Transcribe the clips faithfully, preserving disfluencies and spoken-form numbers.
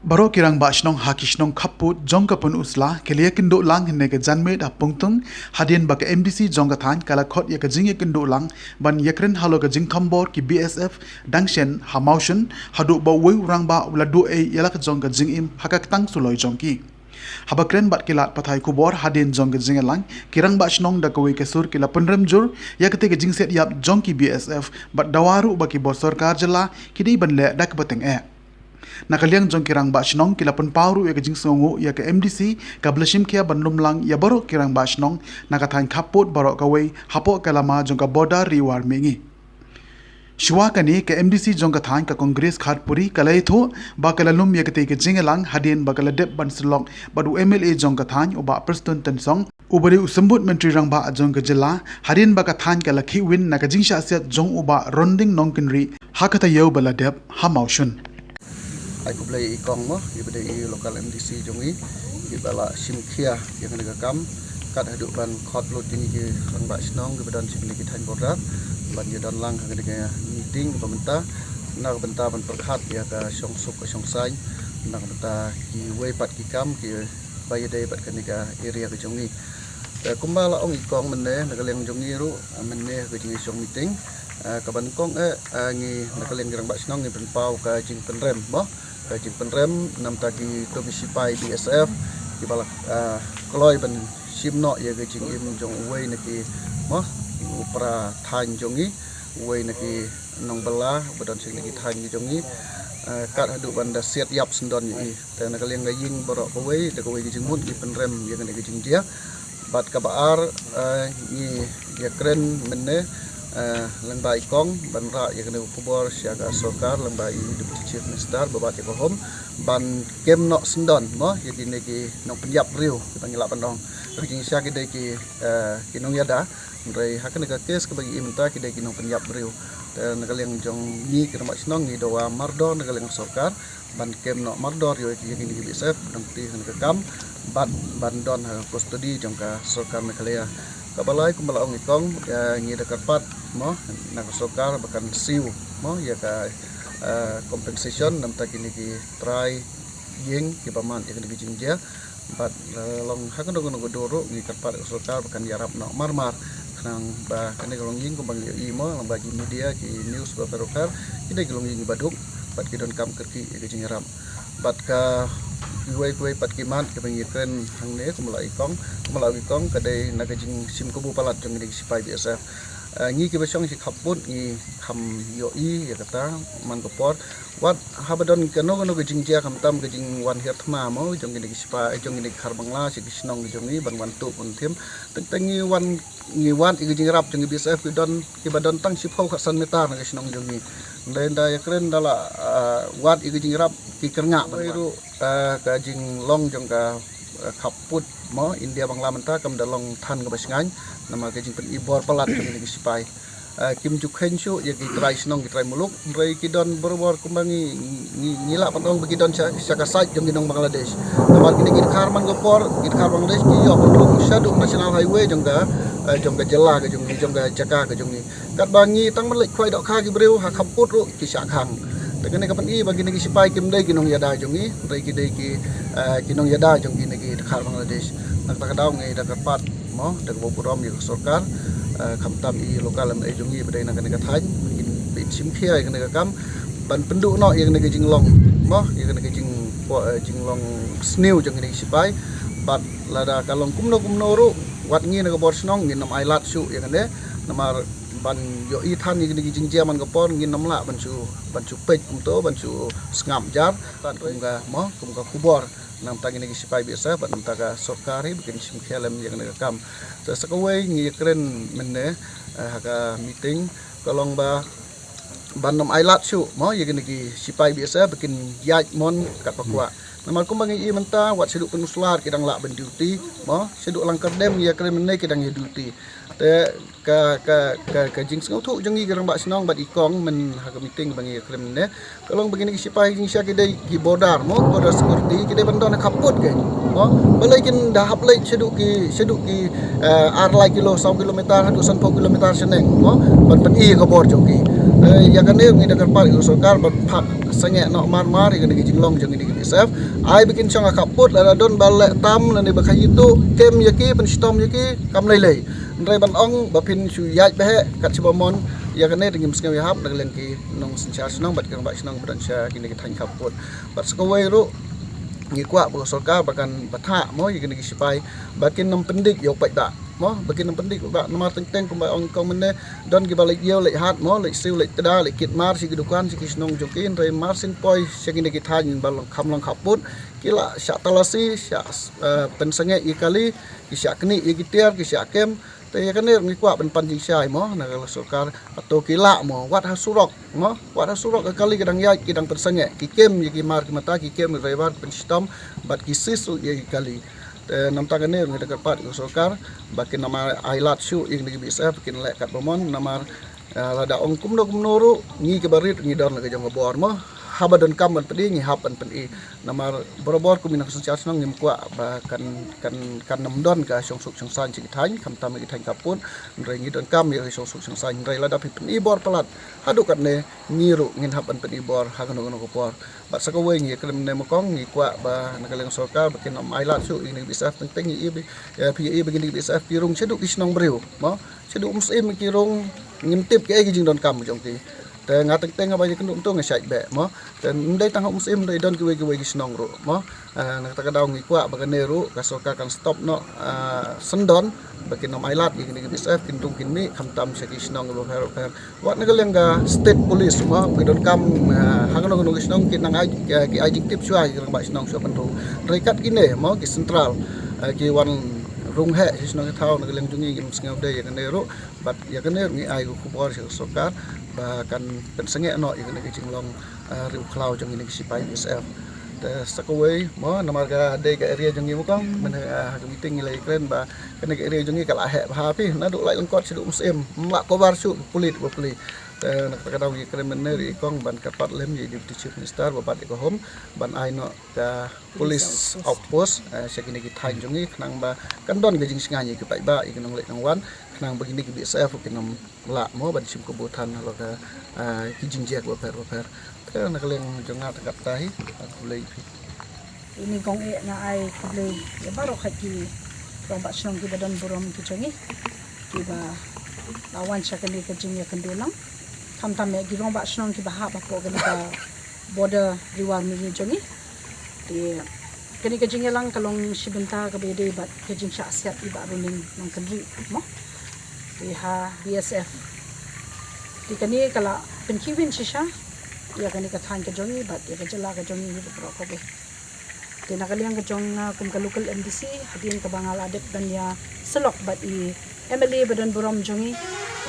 Baroh ki rangbah shnong ha ki shnong khappud jong ka Pynursla ki la ïakynduh lang hynne ka janmiet ha Pongtung, hadien ba ka M D C jong ka thaiñ ka la khot ïa ka jingïakynduh lang ban ïakren halor ka jingthombor ki B S F dang shen ha Mawshun, haduh ba uwei u rangbah u la duh ei ïa la ka jong ka jingim ha ka ktang suloi jong ki. Haba kren bad ki lad pathai khubor hadien jong ka jingïalang, ki rangbah shnong da kawei ka sur ki la pynrem jur ïa katei ka jingsiat ïap jong ki B S F bad dawa ruh ba ki bor sorkar jylla ki dei ban leh da kaba tyngeh. Na ka liang jong ki rangbah shnong ki la pynpaw ruh ïa ka jingsngewnguh ïa ka M D C kaba la shim khia ban lum lang ïa baroh ki rangbah shnong na ka thaiñ khappud baroh kawei hapoh ka lama jong ka border ri War Mihngi. Shuwa kane ka M D C jong ka thaiñ ka Congress Khatpuri ka la ïathuh ba ka la lum ïa katei ka jingïalang hadien ba ka la dep ban sylok bad u M L A jong ka thaiñ u Bah Prestone Tynsong, uba dei u symbud myntri rangbah jong ka jylla, hadien ba ka thaiñ ka la khih win na ka jingshah siat jong u Bah Ronding Nongkynrih ha ka taïew ba la dep ha Mawshun. Ai khublei i kong mo, i ba dei i local M D C jong i, i ba la shim khia ïa kane ka kam, kat haduh ban khot lut ïa ngi ki rangbah shnong ki ba don sha kine ki thaiñ border ban ïa don lang ha kane ka meeting ba mynta, na ka bynta ban pyrkhat ïa ka shong suk ka shong saiñ, na ka bynta kiwei pat ki kam ki ba ïadei bad kane ka area ka jong i. Te kumba la ong i kong mynne, na ka liang jong i ruh mynne ka jingïashong meeting, eh, ka ban kong eh, eh, ngi na ka liang ki rangbah shnong ngi pynpaw ka jingpynrem mo, ka jingpynrem namta kito ki sipai B S F ki ba la, eh, kloi ban shim noh ïa ka jingim jong uwei na ki mo, u para thaiñ jong i, uwei na ki nongbylla ba don sha kine ki thaiñ ki jong i, eh, kat haduh ban da siat ïap syndon ïa i. Te na ka liang ka ïing baroh kawei da kawei ka jingmut ngi pynrem ïa kane ka jingjia. Bad kaba ar, eh, ngi ïakren mynne, eh, lyngba i kong ban rah ïa kane ka khubor sha ka sorkar lyngba i Deputy Chief Minister ba bat ïa ka Home ban kem noh syndon mo ïa kine ki nongpynïap briew ki ba ngi lah ban ong. Ka jingshisha ki dei ki, eh, ki nongïada. Hynrei ha kane ka case kaba ngi i mynta ki dei ki nongpynïap briew. Te na ka liang jong ngi ki rangbah shnong ngi dawa mardor na ka liang sorkar ban kem noh mardor ïa kine ki B S F dang kti ha kane ka kam bad ban don ha custody jong ka sorkar Meghalaya. Kaba lai kumba la ong i kong, eh, ngi da kyrpad mo na ka sorkar ba kan siew mo ïa ka, eh, compensation namta kine ki trai ïing ki ba mad ïa kane ka jingjia. Bad, eh, long ha kano kano ka dur ruh ngi kyrpad ka sorkar ba kan ïarap noh mar mar. Khnang ba kane ka longïing kumba ngi ïohi mo lyngba ki media ki news ba pher ba pher ki dei ki longïing ba duk bad ki donkam kyrkieh ïa ka jingïarap. Bad ka kiwei kiwei pat ki mat kiba ngi kren hangne kumba la i kong, kumba la i kong ka dei na ka jingshim kabu palat jong kine ki sipai B S F. Eh, ngi kiba shong shi khappud ngi kham ïohi ïa kata man ka por. Wat haba don kano kano ka jingjia khamtam ka jingwan hiar thma mo jong kine ki sipai jong kine ki khar Bangla sha ki shnong ki jong ngi ban wan tuh ban thim. Teng teng ngi wan ngi wad ïa ka jingïarap jong ki B S F ki don kiba don tang shiphew khatsan meter na ka shnong jong ngi. Hynrei ynda ïakren da la, ah, wad ïa ka jingïarap ki kyrngah ban wan. Ruh, ah, ka jinglong jong ka, ah, khappud mo India Bangla mynta kam da long than kaba shngaiñ namar ka jingpynibor palat jong kine ki sipai. Ah, kim ju kheiñ shuh ïa ki trai shnong ki trai muluk, hynrei ki don barabor kumba ngi, ngi, ngi lah ban ong ba ki don sha, sha ka side jong ki nong Bangladesh. Namar kine ki dkhar man ka por, ki dkhar Bangladesh ki ïoh ban rung shaduh National Highway jong ka, eh, jong ka jylla ka jong ngi, jong ka jaka ka jong ngi. Katba ngi tang ban leit khwai dohkha ki briew ha khappud ruh ki shah khang. Te kane ka pyni ba kine ki sipai kim dei ki nongïada jong ngi, hynrei ki dei ki, eh, ki nongïada jong kine ki dkhar Bangladesh. Na kata ka daw ngi da kyrpad mo da kaba burom ïa ka sorkar, eh, khamtam i local M L A jong ngi ba dei na kane ka thaiñ, ba kin, ba kin shim khia ïa kane ka kam ban pynduh noh ïa kane ka jinglong mo, ïa kane ka jing, eh, jinglong sniew jong kane ka sipai. Bad lada ka long kumno kumno ruh wat ngi na ka bor shnong ngin ym ailad shuh ïa kane namar ban ïohi than ïa kane ka jingjia man ka por ngin ym lah ban shu, ban shu peit kumto ban shu sngap jar. Bad kum ka mo, kum ka khubor namta kine ki sipai B S F bad namta ka sorkar hi ba kin shim khia lem ïa kane ka kam. Te sa kawei ngi ïakren mynne, eh, ha ka meeting ka long ba ban ym ailad shuh mo ïa kine ki sipai B S F ba kin ïaid mon katba kwah. Namar kumba ngi i mynta wat shaduh Pynursla ki dang lah ban duty mo, shaduh Lyngkyrdem ngi ïakren mynne ki dang ïa duty. Te ka, ka, ka, ka jingsngewthuh jong ngi ki rangbah shnong bad i kong myn ha ka meeting ba ngi ïakren mynne ka long ba kine ki sipai jingshisha ki dei ki border mo, border security ki dei ban don ha khappud kein mo. Balei kin da hap leit shaduh ki, shaduh ki, eh, ar lai kilo, saw kilometer haduh sanphew kilometer shaneng mo ban pyni ïa ka bor jong ki. Eh, ïa kane ngi da kyrpad ïa ka sorkar ban phah sangeh noh mar mar ïa kane ka jinglong jong kine ki B S F. Ai ba kin shong ha khappud, lada don ba leh tam lane ba khaïi tuh, kem ïa ki, pynshitom ïa ki, kam lei lei. Hynrei ban ong ba phin shu ïaid bha kat shaba mon, ïa kane te ngim sngew ïahap na ka liang ki nongsynshar shnong bad ki rangbah shnong ba don sha kine ki thaiñ khappud. Bad sa kawei ruh ngi kwah ba ka sorkar ba kan batai mo ïa kine ki sipai ba kin ym pyndik ïa u paidbah mo, ba kin ym pyndik ba namar teng teng kumba ong kong mynne, don kiba leit ïew leit hat mo, leit siew leit tda, leit kit mar sha ki dukan sha ki shnong jong ki, hynrei mar syn poi sha kine ki thaiñ ba long kham long khappud, ki la shah talasi, shah, eh, pynsangeh ïa ki kali, ki shah knieh ïa ki tiar, ki shah kem. Te ïa kane ngi kwah ban pan jingshai mo na ka sorkar, hato ki lah mo, wat ha surok mo, wat ha surok ka kali ki dang ïaid, ki dang pynsangeh, ki kem ïa ki mar ki mata, ki kem ïa ki raibar, ki pynshitom bad ki siew ïa ki kali. Te namar kane ngi da kyrpad ïa ka sorkar ba kin ym ai lad shuh ïa kine ki B S F, kin leh kat ba mon, namar, eh, lada ong kumno kumno ruh, ngi kiba rit ngi don la ka jong ka bor mo. Haba donkam ban pyni, ngi hap ban pyni. Namar barabor kum ki nongsynshar shnong ngim kwah ba kan, kan, kan ym don ka shongsuk shongsaiñ sha ki thaiñ, khamtam ki thaiñ khappud, hynrei ngi donkam ïa ka shongsuk shongsaiñ, hynrei lada phi pyni bor palat haduh katne, ngi ruh ngin hap ban pyni bor ha kano kano ka por. Bad sa kawei ngi ïakren mynne mo kong, ngi kwah ba na ka liang sorkar ba kin ym ai lad shuh ïa kine ki B S F, teng teng ïa i ba, ïa phi ïa i ba kine ki B S F ki rung shaduh ki shnong briew mo, shaduh Umsyiem ki rung, ngim tip kaei ka jingdonkam jong ki. Te nga teng teng haba ïakynduh mynta nga shait beh mo. Te ym dei tang ha Umsyiem, ym dei, don kiwei kiwei ki shnong ruh mo. Ah, na kata ka daw ngi kwah ba kane ruh ka sorkar kan stop noh, ah, syndon ba kin ym ai lad ïa kine ki B S F, kin rung kin mih khamtam sha ki shnong kiba pher pher. Wat na ka liang ka state police mo, ki donkam, ah, ha kano kano ki shnong ki nang ai, ki, ki ai jingtip shuwa ïa ki rangbah shnong shuwa ban rung. Hynrei kat kine mo, ki central, ah, ki wan rung heh sha shnong ki thaw, na ka liang jong ngi ngim sngew de ïa kane ruh. Bad ïa kane ruh ngi ai ka khubor sha ka sorkar ba kan pynsangeh noh ïa kane ka jinglong, ah, riewkhlaw jong kine ki sipai B S F. Te sa kawei mo, namar ka dei ka area jong ngi mo kong, mynne, ah, ha ka meeting ngi la ïakren ba kane ka area jong ngi ka la heh bha phi, naduh Laityngkot shaduh Umsyiem, ym lah cover shuh ba pule, ba pule. Te na kata ka daw ngi ïakren mynne ruh i kong ban kyrpad lem ïa i Deputy Chief Minister ba bat ïa ka Home ban ai noh ka police outpost, eh, sha kine ki thaiñ jong ngi, khnang ba kan don ka jingshngaiñ ïa ki paidbah, ïa ki nongleit nongwan, khnang ba kine ki B S F kin ym lah mo ban shim kabu than halor ka, ah, ki jingjia kiba pher ba pher. Te na ka liang jong nga te katta hi, ah, khublei phi. Ïa kane kong eh nga ai khublei ïa baroh hi ki rangbah shnong kiba don burom ki jong ngi, kiba la wan sha kane ka jingïakynduh lang. Khamtam ïa ki rangbah shnong kiba hap hapoh kane ka border Ri War Mihngi jong ngi. Te kane ka jingïalang ka long shi bynta kaba ïadei bad ka jingshah siat i Bah Ronning Nongkynrih mo, te ha B S F. Te kane ka la pynkhih win shisha ïa kane ka thaiñ ka jong ngi bad ïa ka jylla ka jong ngi baroh kawei. Te na ka liang ka jong nga kum ka local M D C, hadien kaba nga la dep ban ïa syllok bad i M L A ba don burom jong ngi,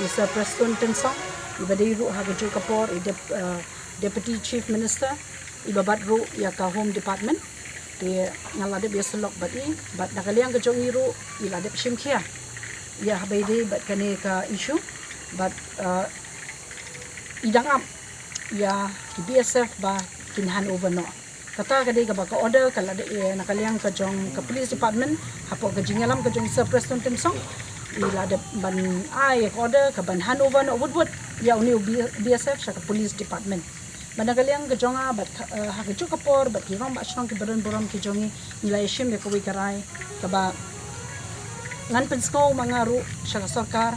i Sir Prestone Tynsong, iba dei ruh ha kajuh ka por i dep-, eh, Deputy Chief Minister, iba bat ruh ïa ka Home Department. Te nga la dep ïa syllok bad i, bad na ka liang ka jong ngi ruh i la dep shim khia ïa haba ïadei bad kane ka issue, bad, eh, i dang ap ïa ki B S F ba kin hand over noh. Kata ka dei kaba ka order ka la dep, eh, na ka liang ka jong ka police department, hapoh ka jingïalam ka jong Sir Prestone Tynsong, i la dep ban ai ka order ka ban hand over noh wut wut ïa une u B-, B S F sha ka police department. Bad na ka liang ka jong nga bad ka, eh, ha kajuh ka por bad ki rangbah shnong kiba don burom ki jong ngi, ngi la ïashim ïa kawei ka rai kaba ngan pynsngew ma nga ruh sha ka sorkar,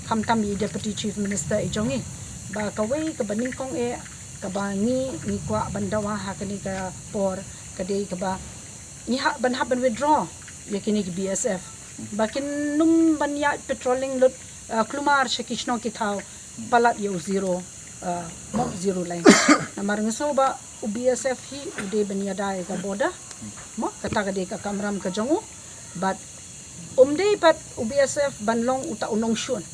khamtam i Deputy Chief Minister i jong ngi, ba kawei kaba nyngkong eh kaba ngi, ngi kwah ban dawa ha kane ka por ka dei kaba ngi hap ban, hap ban withdraw ïa kine ki B S F ba kin nym ban ïaid patrolling lut, eh, kulmar sha ki shnong ki thaw palat ïa u zero, eh, mo, zero line. Namar nga sngew ba u B S F hi u dei ban ïada ïa ka border mo, kata ka dei ka kamram ka jong u. Bad um dei pat u B S F ban long uta u nongshun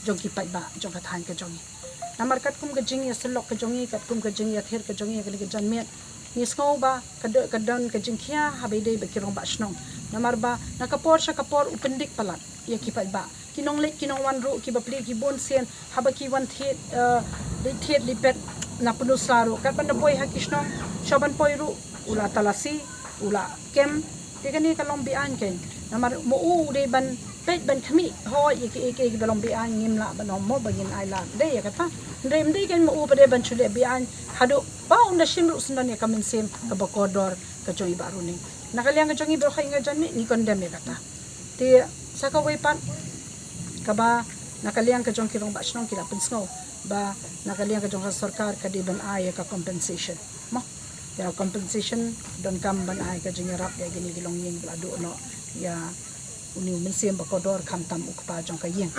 jong ki paidbah jong ka thaiñ ka jong ngi. Namar katkum ka jingïasyllok ka jong ngi, katkum ka jingïathir ka jong ngi ha kane ka janmiet, ngi sngew ba ka do-, ka don ka jingkhia haba ïadei bad ki rangbah shnong. Namar ba na ka por sha ka por u pyndik palat ïa ki paidbah. Ki nongleit ki nongwan ruh kiba plie ki bun sien, haba ki wan thied, eh, leit thied leit peit na Pynursla ruh, kat ban da poi ha ki shnong, sha ban poi ruh u la talasi, u la kem. Te kane ka long be-aiñ keiñ. Namar ma u u dei ban peit ban khmih hoi ïa kiei kiei kiba long beaiñ, ngim lah ban ong mo ba ngin ai lad. Ym dei ïa kata. Hynrei ym dei kein ma u pat de ban shu leh beaiñ haduh ba un da shim ruh syndon ïa ka mynsiem kaba kordor ka jong i Bah Runing. Na ka liang ka jong i baroh ïa nga jan mih ngi condemn ïa kata. Te sa kawei pat kaba na ka liang ka jong ki rangbah shnong ki la pynsngew ba na ka liang ka jong ka sorkar ka dei ban ai ïa ka compensation. Mo, ïa compensation donkam ban ai ka jingïarap ïa kine ki longïing ba la duh noh ïa une u mynsiem ba kordor khamtam u kpa jong ka ïing.